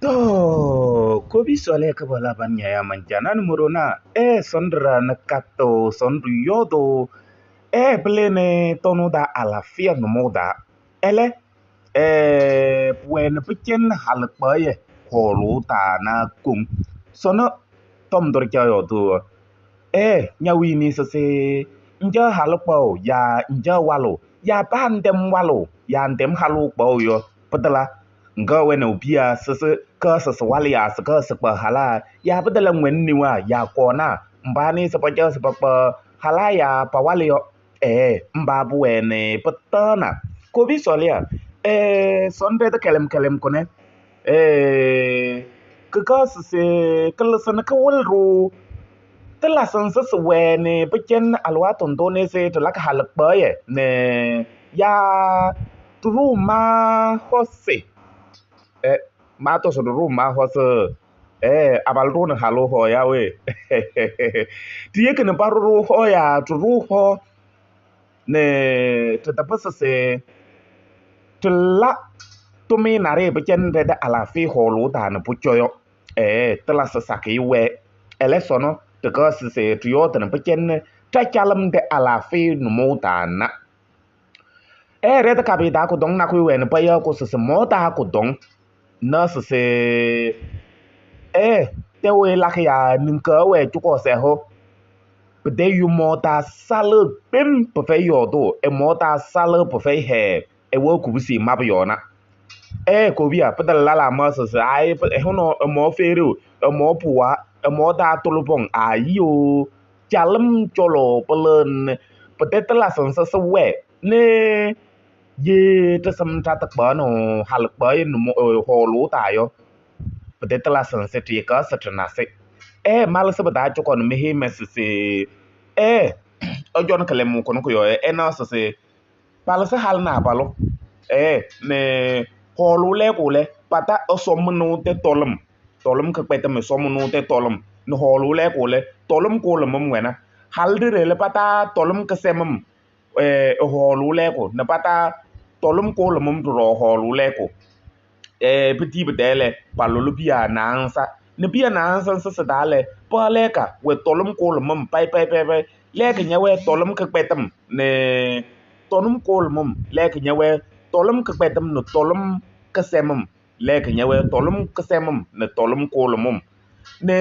To kobi sole ka bala ban ya manjana muruna e sondra na kato sondru yodo e plene tono da alafia no moda ele e puen pichen halkpaye holu ta na kum sono tom dor kya yodo e nyawi ni sase nja halkpao ya nja walo ya bandem walo ya ndem halu kpao yo padala nga wena ubia sase ka sase wali ya saka sapa hala ya padala ngwen niwa ya kona mbani sapa ja sapa pa hala ya pa wali yo e mba buene patana kobi solia e sonde de kelem kelem kone e ka sase kala ka walro tela sansa wene pichen alwa tontone se to laka halak ye ne ya tru ma hose e ma to so ru ma hose e abal ru na halo ho ya we tiye ke ne paru ho ya tru ho ne to ta pasa se to la to me na re pichen de da ala fi ho lu ta na pu choyo e tela sa sa ke we ele sono te ka se tu yo ta na pichen ta chalam de ala fi no mo ta na e re ta ka bi da ko dong na ku we na pa ya ko se mo ta ko dong na se se e te we la ke ya nin ka we chu ko se ho de yu mo ta sala pem pa fe yo do e mo ta sala pa fe he e wo ku si ma yo na e ko bi a pa da la la ma se se ai e ho no mo fe ru mo puwa mo ta tulupong ayo chalem cholo pelen petetela sansa se we ne ye te sam ta tak ba no halak ba no ho lu ta yo petetela sansa ti ka sa na se e mal se ba choko no mehe me se se e ojo no kele mu kono ko yo e na se se pal se hal na balo e ne ho lu le ko le pata o som no te tolum tolum ka peta me som no te tolum no ho lu le ko le tolum ko le mum wena hal de le pata tolum ka semum e ho lu le ko na pata tolum ko le mum ro ho lu le ko e peti bedele palolo bia na ansa ne bia na ansa se da le pa le ka we tolum ko le mum pai pai pai pai le ka nya we tolum ka petam ne tolum ko le mum le ka nya we tolum ka petam no tolum ka semum le ka nya we tolum ka semum ne tolum ko le mum ne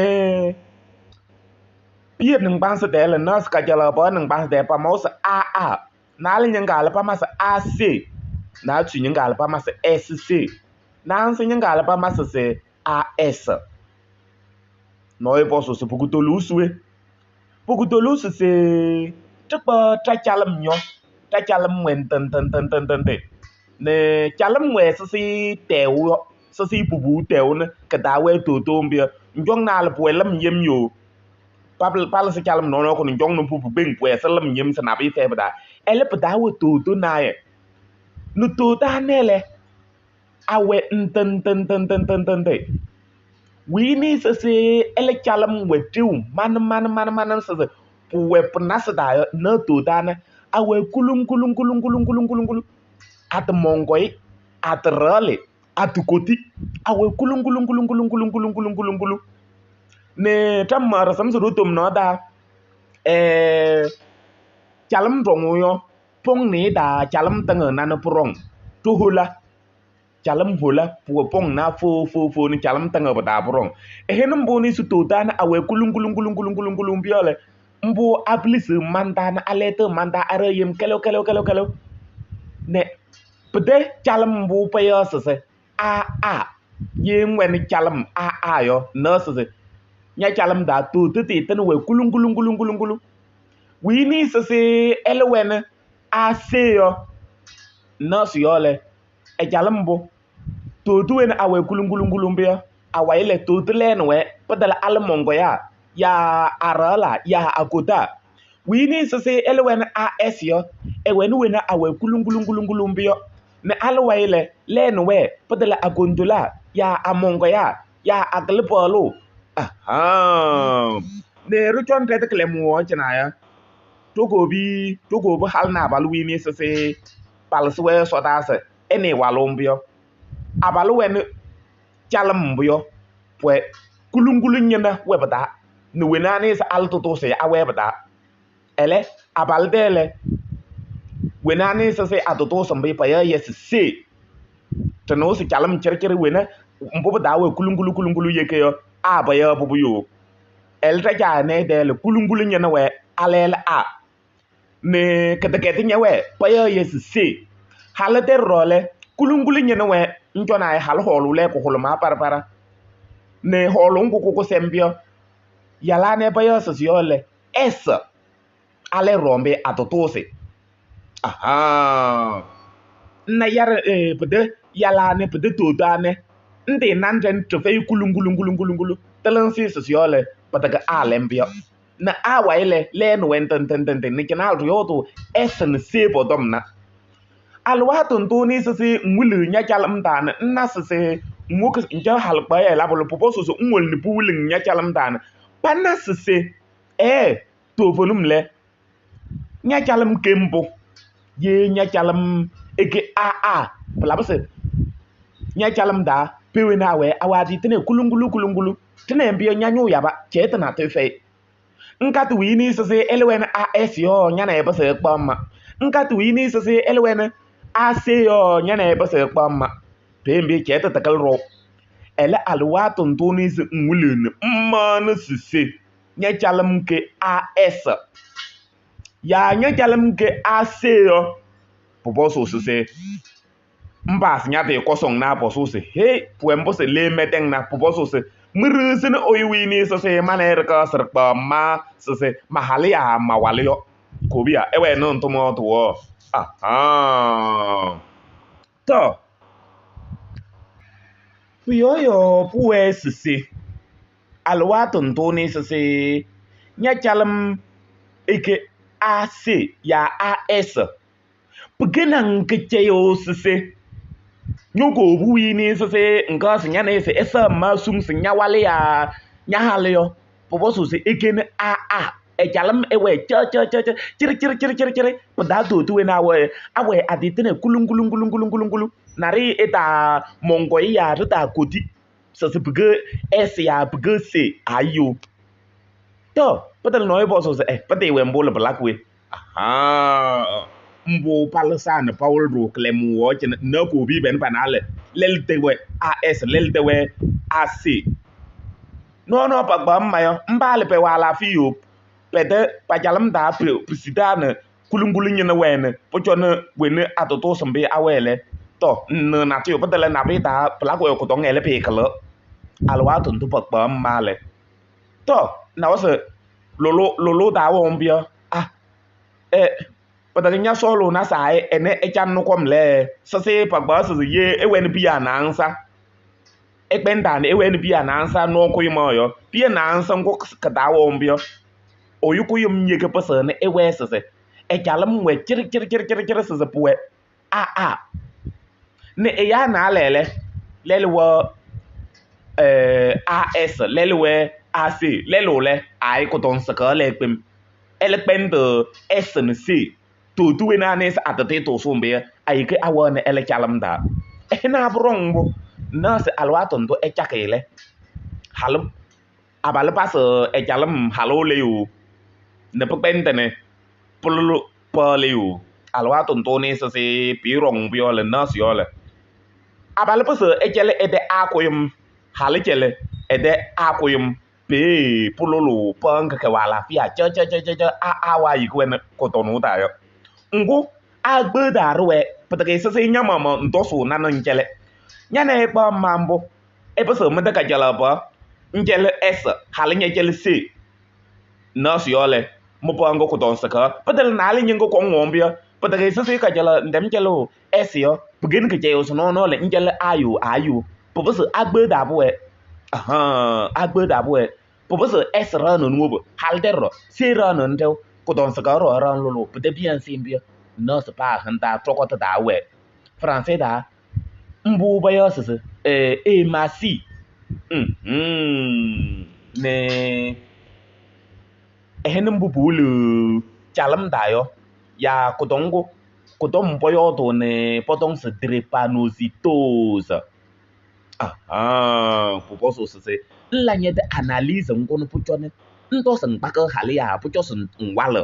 bia nang bang se de le nas ka jala ba nang bang de pa mo se a a na le nyanga le pa ma se a c na chu nyanga le pa ma se s c na se nyanga le pa ma se se a s no e posso se pugutolu suwe pugutolu se se pa tra chalam nyo tra chalam wen tan tan tan tan tan te ne chalam we se se teu se se pubu teu ne ka da we to to mbia njong na le puelam yem yo pal pal se chalam no no ko njong no pubu beng pue se lam yem se na bi fe ba ele pa da we to to na ye no to ta ne le awe nten ten ten ten ten ten te we ni se se ele chalam we tiu man man man man se se puwe pna se da na to ta na awe kulum kulum kulum kulum kulum kulum kulum at mongoi at rale at koti awe kulum kulum kulum kulum kulum kulum kulum kulum kulum ne tam mara sam su tum no da e chalam rongu yo pong ni da chalam tang na na prong tu hula chalam hula pu pong na fo fo fo ni chalam tang ba da prong e henum bo ni su tu ta na awe kulum kulum kulum kulum kulum kulum biole mbo ablis manda na alete manda are yem kelo kelo kelo kelo ne pede chalam bu pa yo se se a a yem wen chalam a a yo no se se nya chalam da tu tu ti tan we kulum kulum kulum kulum kulum wi ni se se ele wen a se yo no se yo le e chalam bo tu tu wen awe kulum kulum kulum bi awa ile tu tu len we padala al mongo ya ya arala ya akota wi ni se se ele wen a s yo e wen wen awe kulum kulum kulum kulum bi yo ne alwa ile len we padala agondola ya amongo ya ya aglipolo aha ne ruchon te kle mu chana ya togo bi hal na balu wi ni se se pal se we so da se ene walo mbio abalu we ne Calɩm mbʋ yɔ, pʋwɛ kuluŋgulu ñɩna wɛ pɩ-taa nɛ wena anɩsɩ alɩ tʋtʋʋsɩ awɛɛ pɩ-taa. Ɛlɛ, abalʋ tɛ lɛ, wena anɩsɩ atʋtʋʋsɩ mbʋ payaɣ yɛ se C. Ɖɩnɩɣ se calɩm cɩɖɩcɩɖɩ wena mbʋ pɩ-taa wɛ kuluŋgulu kuluŋgulu yeke yɔ, A payaɣ pʋbʋ yoo. Ɛlɛ ɖa-caa ɛnɛ tɛ lɛ, kuluŋgulu ñɩna wɛ alɛ lɛ A. Nɛ kɩdɛkɛdɩ ñɛwɛɛ payaɣ yɛ se C. Halʋ tɛ ɖɔɖɔ lɛ, kuluŋgulu ñɩna wɛ ŋcɔnaa halʋ hɔɔlʋʋ lɛ kʋhʋlʋmaa parapara. Nɛ hɔɔlʋʋ ŋgʋ kʋkʋsɛm yɔ, yalaa nɛ payaɣ se yɔ lɛ S. Alɛ ɖɔɔ atʋtʋʋsɩ. Ahaa. Nna yɛrɛ pɩtɛ yalaa nɛ pɩtɛ tootaa nɛ ŋtɩ nandrɛ tɩfɛyɩ kuluŋgulu tɩlɩŋsɩ sɩsɩ yɔ lɛ pɩtɛkɛ A lɛ mbʋ yɔ. Nɛ A wayɩ lɛ lɛɛnɩ wɛ ntɩntɩntɩntɩ nɛ cɩnɛ ɖɩyɔɔdʋ S nɛ C pɔ-tɔm na. Alɩwaatʋ ndʋ nɩ sɩsɩ ŋwili ña-calɩm taa nɛ ŋna sɩsɩ ŋwoki ŋcɛ halɩkpaɣyɛ labʋ pʋpɔzʋʋ se ŋwolo nɛ puwili ña-calɩm taa nɛ pana sɩsɩ ɛɛ toovenim lɛ ña-calɩm ke mbʋ ye ña-calɩm eke AA pɩlabɩ se ña-calɩm taa pewe na awɛ awaadɩ tɩnɛ kuluŋgulu kuluŋgulu tɩnɛ mbʋ yɔ ña-ñʋʋ yaba cɛyɩ tɩna tɩ fɛyɩ. Ŋkatɩ wini sɩsɩ ɛlɩwɛnɩ AS yɔ ña-na ɛpɩsɩ kpaɣ-ma. Ŋkatɩ wini sɩsɩ ɛlɩwɛnɩ AC yɔ ña-na ɛpɩsɩ kpaɣ-ma. Pembe cɛyɩ tɩ tɩkɩlɩ ɖɔʋ. Ɛlɛ alɩwaatʋ ndʋ nɩ se ŋwili mmanɩ sɩsɩ ña-calɩm ke AS. Yaa ña-calɩm ke AC yɔ pʋpɔzʋʋ sɩsɩ mbaas ña-tɩ kɔsɔŋ na pɔsʋʋ se hey pʋwɛ mbʋ se lee mɛtɛŋ na pʋpɔzʋʋ se mɩrɩsɩnɩ oyi wini sɩsɩ mana ɛrɩkɛ sɩrɩkpa ma sɩsɩ mahalɩ yaa mawalɩ yɔ. Kobia ɛwɛ nɩ ntʋmɔ tʋwɔ. Ahaa. Tɔ. Pʋyɔɔyɔ pʋwɛ sɩsɩ. Alɩwaatʋ ndʋ nɩ sɩsɩ ña-calɩm eke AC yaa AS. Pɩkɛnɛ ŋkɩcɛyʋ sɩsɩ. Ñokobu wini sɩsɩ ŋkɔɔsɩ ñanɩ se ɛsɛ ma sum se ñawalɩ yaa ñahalɩ yɔ. Pʋpɔzʋʋ se ekene AA. Ɛcalɩm ɛwɛ cɛ cɛ cɛ cɛ cɩrɩ cɩrɩ cɩrɩ cɩrɩ cɩrɩ. Pɩtaa tootu wena awɛ awɛ adɩtɩnɛ kuluŋgulu ngulu ngulu ngulu. Narɩ ɛtaa mɔŋgɔyɩ yaa ɖɩtaa koti. Sɩsɩ pɩkɛ S yaa pɩkɛ C ayo. Tɔ pɩtɛlɛ nɔɔyʋ pɔzʋʋ se pɩtɛ wɛ mbʋ lɛ pɩlakɩ we. Ahaa. Mbʋ palɩsaa nɛ pawʋlɩ ɖʋ kɩlɛmʋ wɔ cɩnɛ nɛ kobi bɛn panaalɛ. Lɛlɩ tɛwɛ AS lɛlɩ tɛwɛ AC. Nɔɔnɔɔ pagba mma yɔ mba lɛ pɛwɛ alaafɩ yo. Pɛtɛ pacalɩm taa pisitaa nɛ kuluŋgulu ñɩnɩ wɛ nɛ pʋcɔ nɛ wene atʋtʋʋsɩ mbɩ awɛ lɛ. Tɔ nɛ natʋyʋ pɩtɛlɛ nabɩ taa pɩlakɩ wɛ kʋtɔŋ ɛlɛ pɩɩkɩlɩ. Alɩwaatʋ ndʋ pagba mma lɛ. Tɔ na wɔ se lolo lolo taa wɔ mbʋ yɔ. Ah. Pɩtɛkɛ nya sɔɔlʋ na saa ɛnɛ ɛtsa nʋkɔm lɛ. Sɩsɩ pagba sɩsɩ ye ewɛ nɛ piya naansa. Ekpɛnda nɛ ewɛ nɛ piya naansa nɔɔkʋyʋmɔ yɔ. Piya naansa ŋgʋ kɩtaa wɔ mbʋ yɔ. Oyʋkʋyʋm nyeke pɩsɩ nɛ ewɛ sɩsɩ. Ɛcalɩm wɛ cɩrɩ cɩrɩ cɩrɩ cɩrɩ cɩrɩ sɩsɩ pʋwɛ AA. Nɛ ɛyaa naalɛ lɛ. Lɛlɩ wɔ AS lɛlɩ wɛ AC lɛlʋ lɛ ayɩ kʋtɔŋ sɩkɛ lɛ kpem. Ɛlɛ kpɛndɩ S nɛ C. Tootu wena anɩsɩ atɩtɩ tʋʋsʋ mbʋ yɔ. Ayɩkɛ awɔ nɛ ɛlɛ calɩm taa. Ɛhɛnɛ abʋrɔŋ mbʋ. Nɔɔsɩ alɩwaatʋ ndʋ ɛtsakɩ lɛ. Halʋ abalʋ pasɩ ɛcalɩm halʋ lɛ yo. Nɛ pɩkpɛndɩ nɛ pʋlʋlʋ pɔɔ lɛ yo. Alɩwaatʋ ndʋ nɩ sɩsɩ pɩɩrɔŋ mbʋ yɔ lɛ nɔɔsɩ yɔ lɛ. Abalʋ pɩsɩ ɛcɛlɩ ɛtɛ akʋyʋm. Halʋ cɛlɩ ɛtɛ akʋyʋm. Pee pʋlʋlʋ pɔɔ ŋkɛkɛ wɛ alaafɩya cɛ cɛ cɛ cɛ cɛ a awa yikɛ wɛ nɛ kʋtɔnʋʋ taa yɔ. Ŋgʋ agbee daa ɖɩwɛ pɩtɛkɛ sɩsɩ ñamamɔ ŋtɔsʋ nanɩ ŋcɛlɛ. Ñanɛ kpaɣ ma mbʋ. Ɛpɩsɩ mɩtɛ kajɛlɛ pɔɔ. Ŋcɛlɩ S halʋ ñɛcɛlɩ C. Nɔɔsɩ yɔ lɛ mɩ pɔɔ ŋgʋ kʋtɔŋ sɩkɛ. Pɩtɛlɛ naalɛ ñɩŋgʋ kɔŋ ŋwɔŋ yɔ. Pɩtɛkɛ sɩsɩ kajɛlɛ ŋtɛm cɛlʋ S yɔ. Pɩkɛnɩ kɩcɛyʋ sɩ nɔɔnɔɔ lɛ ŋcɛlɩ A yo A yo. Pʋpɩsɩ agbee daa pʋwɛ. Ahaa agbee daa pʋwɛ. Pʋpɩsɩ S rɔɔ nɛ nuwobu. Halʋ tɛ ɖɔɖɔ C rɔɔ nɛ ŋɖɛʋ. Kʋtɔŋ sɩkɛ ɖɔɔ rɔɔ lʋlʋ. Pɩtɛ piya ŋsɩ mbʋ yɔ. Nɔɔsɩ paa hɩnta trɔkɔtɔ daa wɛ. Francais daa mbʋ payaɣ sɩsɩ hématie. Nɛ ɛhɛnɛ mbʋ pʋwili calɩm taa yɔ. Yaa kʋtɔŋgʋ kʋtɔm pɔyɔɔdʋ nɛ pɔtɔŋ se drépanocytose. Ahan, pʋpɔzʋʋ sɩsɩ ŋla nyɛ-tɛ analyse ŋgʋ nɛ pʋcɔ nɛ ŋtɔ se ŋkpakɩ halɩ yaa pʋcɔ se ŋwalɩ.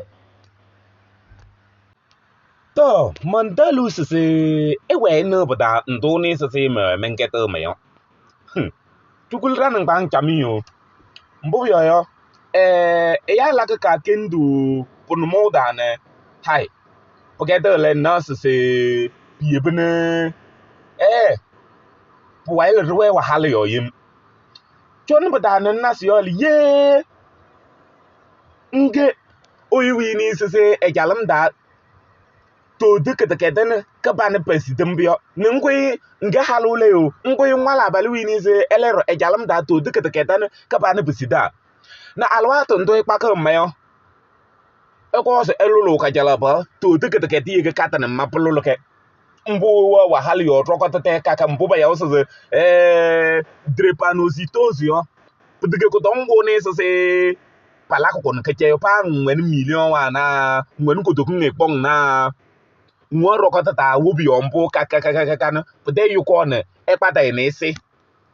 Tɔ, mantalu sɩsɩ ɩwɛɛ nɩ pɩtaa ŋtʋ nɩ sɩsɩ mɛ mɛnkɛtɩ mɛ yɔ. Cukuli ɖa nɩŋgbaŋ camɩyɛ o. Mbʋ pʋyɔɔ yɔ, ɛyaa lakɩ ka kendu pʋ-nʋmɔʋ taa nɛ hay. Pɩkɛdɩ lɛ na sɩsɩ piyebi nɛ pʋwayɩ lɛ ɖɩwɛɛ wahala yɔɔ yem. Cɔnɩ pɩtaa nɛ ŋna sɩ yɔ lɛ yee ŋge oyiwini sɩsɩ ɛjalɩm taa todi kɩdɛkɛdɛ nɛ kɩbanɩ pɛsidi mbʋ yɔ. Nɛ ŋgʋyɩ ŋge halʋ le yo, ŋgʋyɩ ŋwala abalʋ wini sɩ ɛlɛrɔ ɛjalɩm taa todi kɩdɛkɛdɛ nɛ kɩbanɩ pɛsida. Nɛ alɩwaatʋ ndʋ ɩkpakɩ mma yɔ, ɛkɔɔsɩ ɛlʋlʋ kajalaɣ pɔ todi kɩdɛkɛdɛ yeke katɩnɩ mma pʋlʋlʋ kɛ. Mbʋ wɔ wahala yɔ rɔkɔtɩtɛ kaka mbʋ bayaw sɩsɩ drépanocytose yɔ. Pɩtɩke kʋtɔŋ nɩ sɩsɩ palakɩ kʋnɩ kɩcɛ yɔ paa ŋwɛnɩ million wa na ŋwɛnɩ kotoku ŋ na ŋwɔ rɔkɔtɩ taa wobi yɔ mbʋ kakakakaka nɛ pɩtɛ yʋkɔɔ nɛ ɛkpata nɩ sɩ.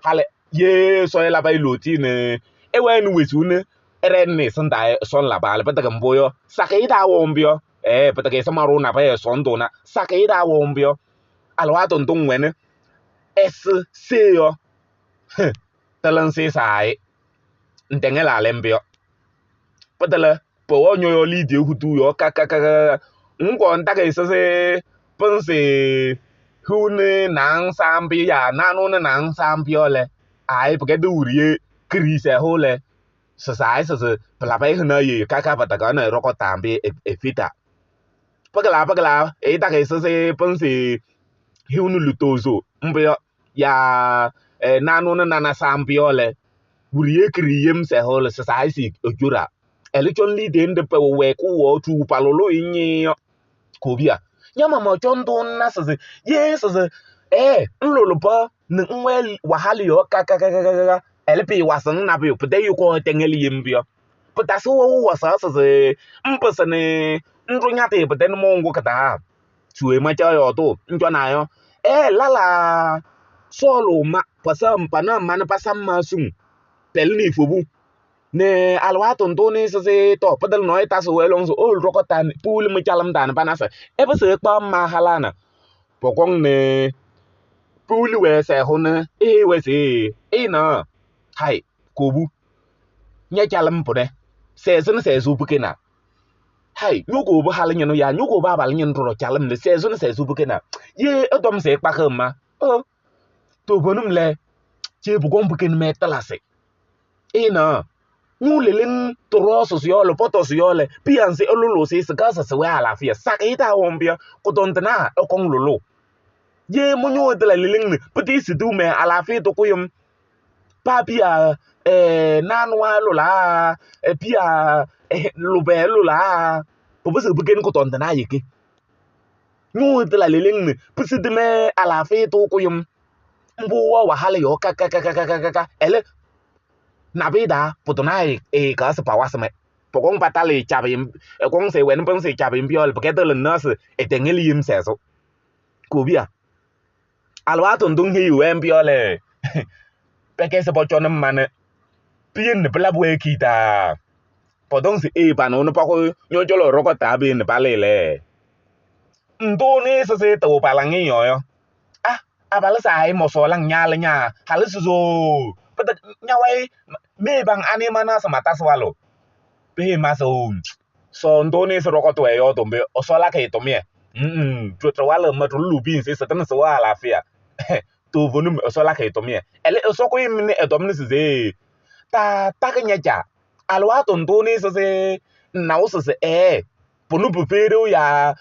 Halɩ ye sɔyɛ laba loti nɛ ewɛ nɩ wesu nɛ ɛrɛ nɩ sɩnda sɔn laba le pɩtɩke mbʋ yɔ. Sakɩyɛ taa wɔ mbʋ yɔ. Pɩtɩke sɩmaɖʋ na pɛyɛ sɔn tʋ na sakɩyɛ taa wɔ mbʋ yɔ. Alɩwaatʋ ndʋ ŋwɛnɩ S C yɔ. Tɛlɛn sɩ saayɩ. Ntɛŋɛ la lɛ mbʋ yɔ. Pɩtɛlɛ pɔwɔ nyɔ yɔ lidie hutu yɔ kakakaka. Ŋgɔ ntake sɩsɩ pɩnsɩ hiu nɩ naŋ sambi ya nanu nɩ naŋ sambi yɔ lɛ. Ayi pɩkɛdɩ wuriye kirisɛ hʋ lɛ. Sɩsaayɩ sɩsɩ pɩlabɛ hɩna ye kaka pataka nɛ rɔkɔ tambi efita. Pɩkɩla pɩkɩla etake sɩsɩ pɩnsɩ hiu nɩ lutozo mbʋ yɔ ya nanu nɩ nana sambi yɔ lɛ. Wuriye kiriyem sɛ hʋ lɛ sɩsaayɩ si ojora. Ɛlɛ tsɔn lide ndɩ pɛ wɛ kʋ wɔ tu palolo inye yɔ. Kobia. Nyama mɔ tsɔn tʋ na sɩsɩ ye sɩsɩ nlolo pɔ nɩ ŋwɛ wahali yɔ kakakakaka. Ɛlɛ pɩ wasɩŋ na pɩ pɩtɛ yʋkɔ tɛŋɛlɩ yem pɩ yɔ. Pɩtasɩ wɔ wɔ sa sɩsɩ mpɩsɩ nɩ ndʋ nyatɩ pɩtɛ nɩ mɔŋgʋ kɩtaa. Tuwe macha yɔ tʋ ŋtsɔ na yɔ. Lala sɔɔlʋ ma pasa mpana mana pasa ma suŋ. Pɛlɩ nɩ ifobu. Nɛ alɩwaatʋ ndʋ nɩ sɩsɩ tɔ pɩtɛlɛ nɔɔyʋ tasɩ wɛ lɔŋ sɩ ol rɔkɔta puuli mɩcalɩm taa nɛ panasɩ. Ɛpɩsɩ kpa ma halana. Pɔkɔŋ nɛ puuli wɛ sɛ hʋ nɛ ee wɛ sɩ ee na hay kobu. Nyɛ calɩm pʋnɛ. Sɛɛsɩ nɛ sɛɛsʋ pʋkena. Hay nyoko bu halɩ nyɛnʋ ya nyoko ba abalɩ nyɛnʋ ɖɔɖɔ calɩm nɛ sɛɛsʋ nɛ sɛɛsʋ pʋkena. Ye ɛtɔm sɛ kpakɩ ma. Tobonum lɛ tse pʋkɔŋ pʋkena mɛ tɩlasɩ. Ee na ñu leleng toroso sɩ yɔ lɛ pɔtɔ sɩ yɔ lɛ piyanse ɛlʋlʋ sɩ sɩka sɩsɩ wɛ alaafɩya sakɩyɛ taa wɔn bɩ kʋtɔntɩna ɛkɔŋ lʋlʋ. Ye mo nyo tɩla leleng nɩ pɩtɩ situ mɛ alaafɩya tʋkʋyʋm. Pa piya nanua lʋla piya lʋbɛ lʋla pʋpʋsɩ pʋken kʋtɔntɩna yeke. Ñu tɩla leleng nɩ pɩsɩtɩ mɛ alaafɩya tʋkʋyʋm. Mbʋ wɔ wahala yɔ kakakakakaka ɛlɛ nabida pʋtʋna e ka sɩ pawasɩ mɛ. Pɔkɔŋ patali chabi kɔŋ se wɛn pɔŋ se chabi mbiɔl pʋkɛtɛ lɛ nɔɔsɩ ɛtɛŋɛlɩ yem sɛsʋ. Kobia. Alɩwaatʋ ndʋ ŋheyi wɛ mbiɔlɛ. Pɛkɛ sɩ pɔcɔ nɩ mmanɩ. Piyen nɩ pɩlabɩ wɛ kitaa. Pɔtɔŋ sɩ ee panʋ nɩ pɔkʋ nyɔjɔlɔ rɔkɔtaa be nɩ palɩ lɛ. Ndʋ nɩ sɩsɩ tɩwʋ palaŋ yɔ yɔ. Ah, abalɩ saayɩ mɔsɔɔlaŋ nyaalɩ nyaa halɩ sɩsoo. Pɩtɛ nyawɛɛ me bang ane mana sɩ matasɩ walʋ. Pe ma sɩ sɔ ndʋ nɩ sɩ rɔkɔtʋ wɛ yɔ tʋmbe ɔsɔla kɛ tʋmɩyɛ. Tʋ walɩ ma tʋ lubi nse sɩ tɩnɩ sɩ wɛ alaafɩya. Tovonum ɔsɔla kɛ tʋmɩyɛ. Ɛlɛ ɔsɔkʋyɩ mɩnɩ ɛtɔm nɩ sɩsee. Ta takɩ nyɛdza. Alɩwaatʋ ndʋ nɩ sɩsɩ naʋ sɩsɩ pʋnʋ pʋfeerewu ya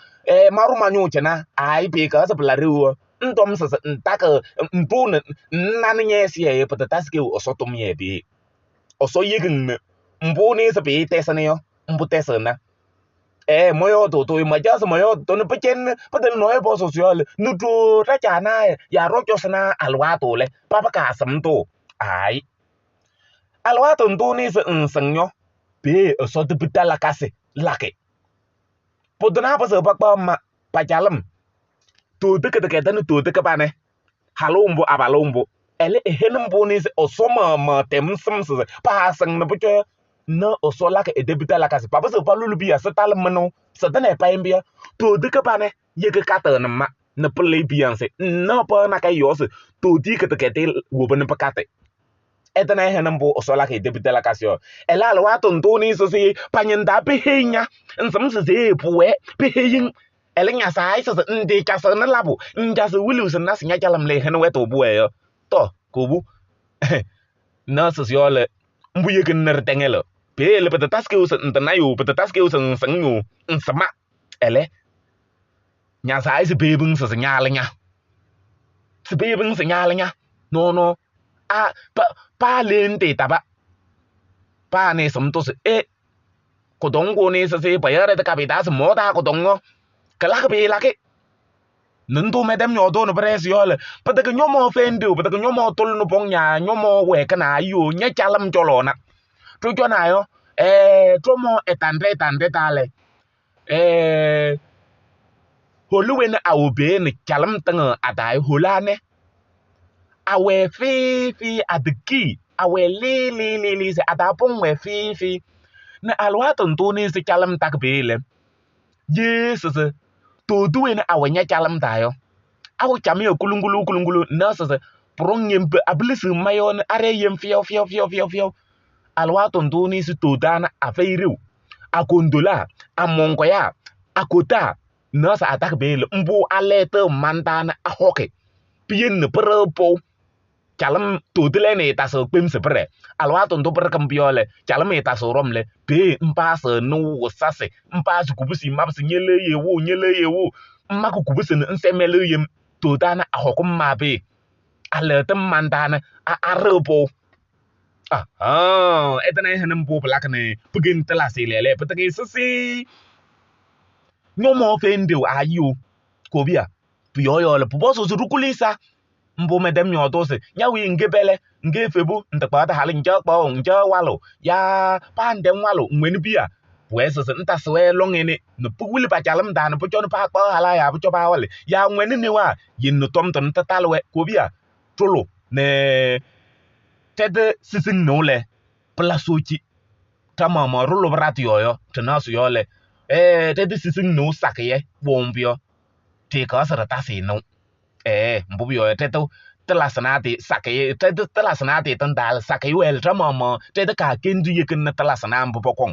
maɖʋ ma ñʋʋ cɩna ayi pɩ ka sɩ pɩla rewu ntɔm sɩsɩ ntakɩ ndʋ nɩ nnanɩ nyɛsɩyɛ pɩtɛ tasɩ kewu ɔsɔ tʋmɩyɛ bee. Ɔsɔ yekiŋ nɩ mbʋ nɩ sɩ pɩ tɛsɩnɩ yɔ mbʋ tɛsɩna. Mɔyɔ tʋ maca sɩ mɔyɔ tʋ nɩ pɩcɛnɩ pɩtɛlɛ nɔɔyʋ pɔsɔ sɩ yɔ lɛ nɩ ɖo ɖa na ya rɔcɔsɩna alɩwaatʋ lɛ paba kaasɩm tʋ ayi. Alɩwaatʋ ndʋ nɩ sɩ nsɩŋ yɔ pee ɔsɔ tɩ pɩta lakasɩ lakɩ. Pʋtʋna pɩsɩ pakpa ma pacalɩm. Todi kɩdɛkɛdɛ nɩ todi kɩbanɛ. Halʋ mbʋ abalʋ mbʋ. Ɛlɛ ehɛnɩ mbʋ nɛ se Ɛsɔ maɣmaɣ tɛm sɩm sɩsɩ paasɩŋ nɛ pʋcɔ nɛ Ɛsɔ laka edebita lakasɩ papɩsɩɣ palulu piya sɩtalɩ mɩnʋ sɩtɩnɛ payɩ todi kɩbanɛ yeke katɩɣnɩ ma nɛ pɩlɩ piyanse nɛ pɛɣna kay yɔɔsɩ todi kɩtɩkɛtɩ wobi nɛ pɩkatɩ ɛtɩna ɛhɛnɩ mbʋ Ɛsɔ laka edebita lakasɩ yɔ ɛlɛ alɩwaatʋ ndʋ nɛ sɩsɩ panyɩndaa peheyi nya nsɩm sɩsɩ pʋwɛɛ peheyiŋ ɛlɛ nyasaay sɩsɩ ndɩ casɩɣ nɛ labʋ ŋcasɩ wiliw sɩ nasɩ nya calem le hɛnɛ wɛtʋ pʋwɛɛ yɔ tɔ kobu nɛ sɩsɩ yɔ lɛ mbʋ yeke nɛ ɖɩtɛŋɛ lɛ pee le pɩtɩtasɩ sɩ ntɩna yo pɩtɩtasɩ sɩ nsɩŋ yo nsɩma ɛlɛ nyasaay sɩ peebɩŋ sɩsɩ nyaalɩ nya sɩ peebɩŋ sɩ nyaalɩ nya no a pa pa le nte taba pa ne sɩm tʋsɩ e kʋdɔŋ ne sɩsɩ payarɛ tɩ kabɩ taa sɩ mɔɔtaa kʋdɔŋ kɩlakɩ pee lakɩ nɩ mɛdɛm nyɔɔdʋ nɛ pɩrɛsɩ yɔ lɛ pɩtɩkɛ nyɔmɔ fɛnɖew pɩtɩkɛ nyɔmɔ tʋlʋ nɛ pɔŋ nya nyɔmɔ wɛɛkɩ na ayo nya calem cɔlɔna tʋcɔ na yɔ tʋmɔ ɛtandɛ ɛtandɛ taa lɛ holu wene awo bee nɛ calem tɩŋ ataay holu anɛ awɛ fɩɩ adiki awɛ lɩ lɩ lɩ lɩ sɛ ataa pɔŋ wɛ fɩɩ fɩɩ nɛ alɩwaatʋ ndʋ nɛ sɩ calem tak bee lɛ ye sɩsɩ todu wene awɛ nya calem taa yɔ awo chamiya kulungulu kulungulu nɛ sɩsɩ pʋrɔŋ yem abilisi mayɔ nɛ arɛ yem fɩyaw fɩyaw fɩyaw fɩyaw fɩyaw alɩwaatʋ ndʋ nɛ sɩ todaana afɛyiriw akondola amɔnkɔya akota nɛ sɩ atak bee lɛ mbʋ alɛ tɩ mandaana ahɔkɩ piyen nɛ pɩrɩ pɔʋ calem todilɛ nɛ ɩtasɩ kpemsi pɩrɛ alɩwaatʋ ndʋ pɩrɩ kɩmbɩyɔ lɛ calem ɩtasɩ rɔm lɛ pee mpaasɩ nɛ wʋsasɩ mpaasɩ kubusi mabɩsɩ nyele yewu nyele yewu mmakɩ kubusi nɛ nsɛmɛlɛ yem todana ahɔkʋ mma bee alɛ tɩ mandaana a arɩ pɔʋ aha ɛtɩna ɛhɛnɩ mbʋ pɩlakɩ nɛ pɩken tɩlasɩ lɛlɛ pɩtɩkɛ sɩsɩ nyɔmɔ fɛnɖew ayo kobia pʋyɔyɔ lɛ pʋbɔsʋ sɩ ɖukulisa mbʋ mɛdɛm nyɔɔdʋ sɩ nyawi nge bɛlɛ nge febu ntɩkpaɣ halɩ ŋcɛ kpaɣ ŋcɛ walʋ yaa paa ŋdɛm walʋ ŋweni biya pʋwɛɛ sɩsɩ ŋtasɩ-wɛ lɔŋ ene nɛ pɩwili pa-calem taa nɛ pʋcɔ nɛ paakpaɣ halaa yaa pʋcɔ paawalɩ yaa ŋweni newa yen nɛ tɔm tʋ nɛ tɩtalɩ-wɛ kobia tʋlʋ nɛ tɛtɛ sisiŋ nɩʋ lɛ pɩla soci tamaɣmaɣ ɖʋlʋ pɩratɩ yɔyɔ tɩnaɣsɩ yɔ lɛ tɛtɛ sisiŋ nɩʋ sakɩyɛ kpɔŋ yɔ tɩɩkaɣsɩ ɖɩtasɩ nɩʋ mbʋ pʋyɔɔ tɛtɛ tɩlasɩ sakɩyɛ tɛtɛ tɩlasɩ tɩ tɩntaa sakɩyɛ wɛ tamaɣmaɣ tɛtɛ kaa kendu yekin nɛ tɩlasɩ mbʋ pɔkɔŋ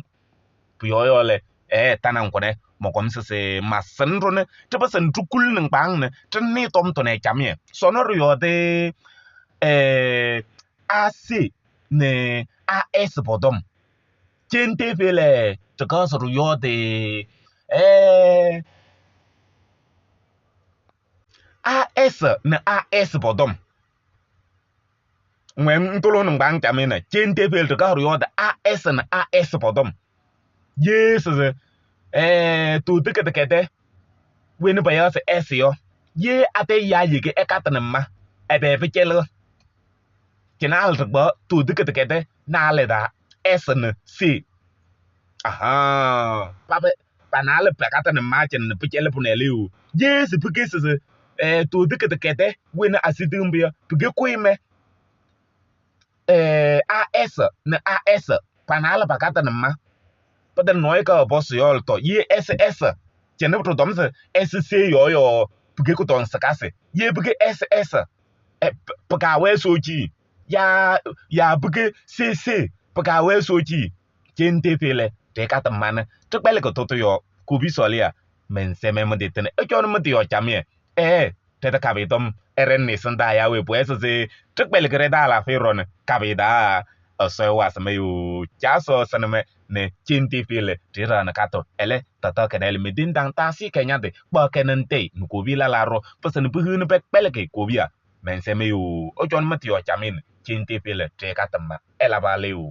pʋyɔɔ lɛ tana ŋkɔnɛ mɔkɔm sɩsɩ masɩn ɖʋnɛ tɩpɩsɩn tɩkul nɛ ŋkpaŋ nɛ tɩnɩ tɔm tʋnɛ camɩyɛ sɔnɔ ɖɩyɔɔdɩ AC nɛ AS pɔtɔm chente fele tɩkaɣsɩ ɖɩyɔɔdɩ AS nɛ AS pɔtɔm ŋwɛ ŋtʋlʋ nɛ ŋkpaŋ camɩyɛ nɛ chente fele tɩkaɣ ɖɩyɔɔdɩ AS nɛ AS pɔtɔm ye sɩsɩ toti kɩtɩkɛtɛ wene payaɣ sɩ S yɔ ye atɛ yaa yeke ɛkatɩnɩ ma ɛbɛ pɩcɛlɩɣ cɩnɛ alɩ tɩkpaɣ toti kɩtɩkɛtɛ naalɛ taa S nɛ C aha pabɛ panaalɛ pɛkatɩnɩ ma cɩnɛ nɛ pɩcɛlɩ pʋnɛ lɛ yo ye sɩ pike sɩsɩ toti kɩtɩkɛtɛ wene asitiŋ mbʋ yɔ pike kʋyɩ mɛ AS nɛ AS panaalɛ pakatɩnɩ ma pɩtɛ nɔɔyʋ ka bɔsɩ yɔ tɔ ye SS cɩnɛ tʋtɔm sɩ SC yɔ yɔ pike kʋtɔn sɩkasɩ ye pike SS pɩkawɛ soci ya ya pike CC pɩkawɛ soci chente fele tɩkatɩ manɛ tɩkpɛlɩkɩ tʋtʋ yɔ kobi sɔlɩya mɛnsɛmɛ mɩtɩ tɩnɛ ɛcɔnɩ mɩtɩ yɔ camɩyɛ tɛtɛ kabɩ tɔm ɛrɛ nɩsɩnda ya we pʋwɛɛ sɩsɩ tɩkpɛlɩkɩ rɛ taa alaafɩ rɔnɛ kabɩ taa ɛsɔ wasɩmɛ yo casɔ sɩnɩmɛ nɛ chente fele tɩɖaɣnɩ katʋ ɛlɛ tɔtɔ kɛnɛ lɛ medindaŋ taasɩ kɛnyadɩ kpaɣ kɛnɛ ŋtɛyɩ nɛ kobi lala rɔ pɩsɩnɩ pɩhɩnɩ pɛkpɛlɩkɩ kobia mɛnsɛmɛ yo ɛcɔnɩ mɩtɩ yɔ camɩyɛ nɛ chente fele tɩkatɩ ma ɛlabɩ lɛ yo.